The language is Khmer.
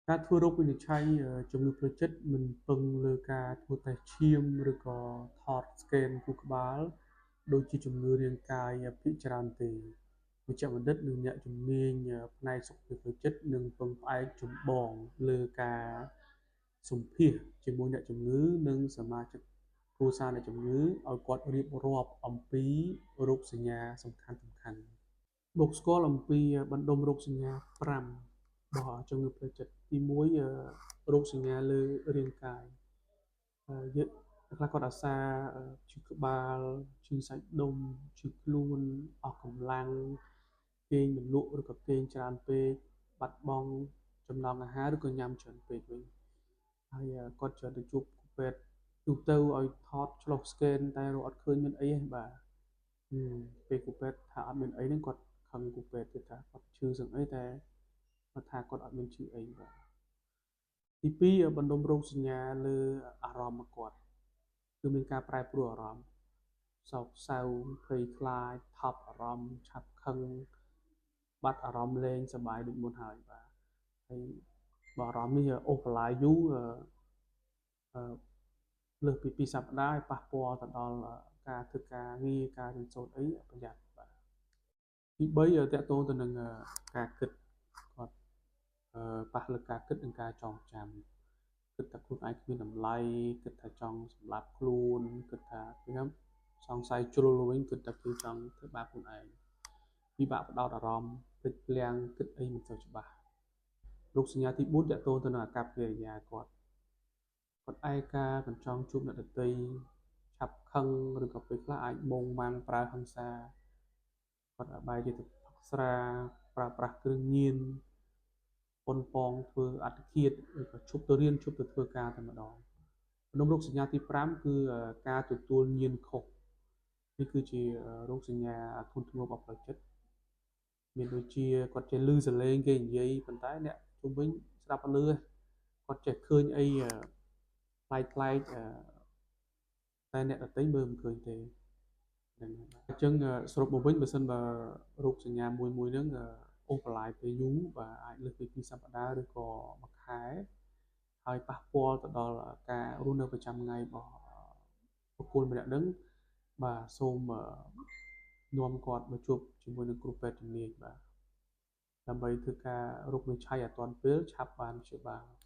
ការធ្វើរោគវិនិច្ឆ័យជំងឺផ្លូវចិត្តមិនពឹងលើការធ្វើតេស្តឈាមឬក៏ថតស្កេនខួរក្បាលដូចជាជំងឺរាងកាយភាគច្រើនទេវេជ្ជបណ្ឌិតនិងអ្នកជំនាញផ្នែកសុខភាពផ្លូវចិត្តនឹងពឹងផ្អែកចម្បងលើការសម្ភាសជាមួយអ្នកជំងឺនិងសមាជិកគ្រួសារអ្នកជំងឺឲ្យគាត់រៀបរាប់អំពីរោគសញ្ញាសំខាន់ៗមកស្គាល់អំពីបណ្ដុំរោគសញ្ញា5របស់ជំងឺផ្លូវចិត្តទី1រោគសញ្ញាលើរាងកាយយើងខ្លះគាត់អាសាឈឺក្បាលឈឺសាច់ដុំឈឺខ្លួនអស់កម្លាំងគេងមិនលក់ឬក៏គេងច្រើនពេកបាត់បង់ចំណង់អាហារឬក៏ញ៉ាំច្រើនពេកវិញហើយគាត់ច្រើនទៅជួបពេទ្យទូទៅឲ្យថតឆ្លុះ scan តែរកអត់ឃើញមានអីទេបាទពេលគ្រូពេទ្យថាអត់មានអីហ្នឹងគាត់ខឹងគ្រូពេទ្យទៀតថាគាត់ឈឺសឹងអីតែគាត់ថាគាត់អត់មានឈឺអីបាទទី2បណ្ដុំរោគសញ្ញាលើអារម្មណ៍គាត់គឺមានការប្រែប្រួលអារម្មណ៍សោកសៅភ័យខ្លាចថប់អារម្មណ៍ឆាប់ខឹងបាត់អារម្មណ៍លែងសប្បាយដូចមុនហើយបាទហើយបើអារម្មណ៍នេះអូសបន្លាយយូរអឺលើសពី2សប្តាហ៍ឲ្យប៉ះពាល់ទៅដល់ការធ្វើការងារការរៀនសូត្រអីប្រយ័ត្នបាទទី3តកតងទៅនឹងការគិតគាត់ប៉ះលើការគិតនិងការចងចាំគិតថាខ្លួនឯងគ្មានតម្លៃគិតថាចង់សម្លាប់ខ្លួនគិតថាខ្ញុំសង្ស័យជ្រុលវិញគិតថាគេចង់ធ្វើបាបខ្លួនឯងពិបាកផ្ដោតអារម្មណ៍ភ្លេចភ្លាំងគិតអីមិនសូវច្បាស់រោគសញ្ញាទី4តកតងទៅនឹងអាកប្បកិរិយាគាត់គាត់ឯកាមិនចង់ជួបអ្នកដទៃឆាប់ខឹងឬក៏ពេលខ្លះអាចម៉ងម៉ាំងប្រើហិង្សាគាត់បែរជាទៅផឹកស្រាប្រើប្រាស់គ្រឿងញៀនប៉ុនប៉ងធ្វើអត្តឃាតឬក៏ឈប់ទៅរៀនឈប់ទៅធ្វើការតែម្ដងក្នុងរោគសញ្ញាទី5គឺការទទួលញៀនខុសនេះគឺជារោគសញ្ញាធ្ងន់ធ្ងររបស់ផ្លូវចិត្តមានដូចជាគាត់ចេះឮសំឡេងគេនិយាយប៉ុន្តែអ្នកជុំវិញស្ដាប់អត់ឮគាត់ចេះឃើញអីប្លែកប្លែកតែអ្នកដទៃមើលមិនឃើញទេហ្នឹងអញ្ចឹងសរុបមកវិញបើសិនបើរោគសញ្ញាមួយមួយហ្នឹងអូសបន្លាយពេលយូរបាទអាចលើសពី2សប្តាហ៍ឬក៏មួយខែហើយប៉ះពាល់ទៅដល់ការរស់នៅប្រចាំថ្ងៃរបស់បុគ្គលម្នាក់ហ្នឹងបាទសូមនាំគាត់មកជួបជាមួយនឹងគ្រូពេទ្យជំនាញបាទដើម្បីធ្វើការរោគវិនិច្ឆ័យឲ្យទាន់ពេលឆាប់បានព្យាបាល។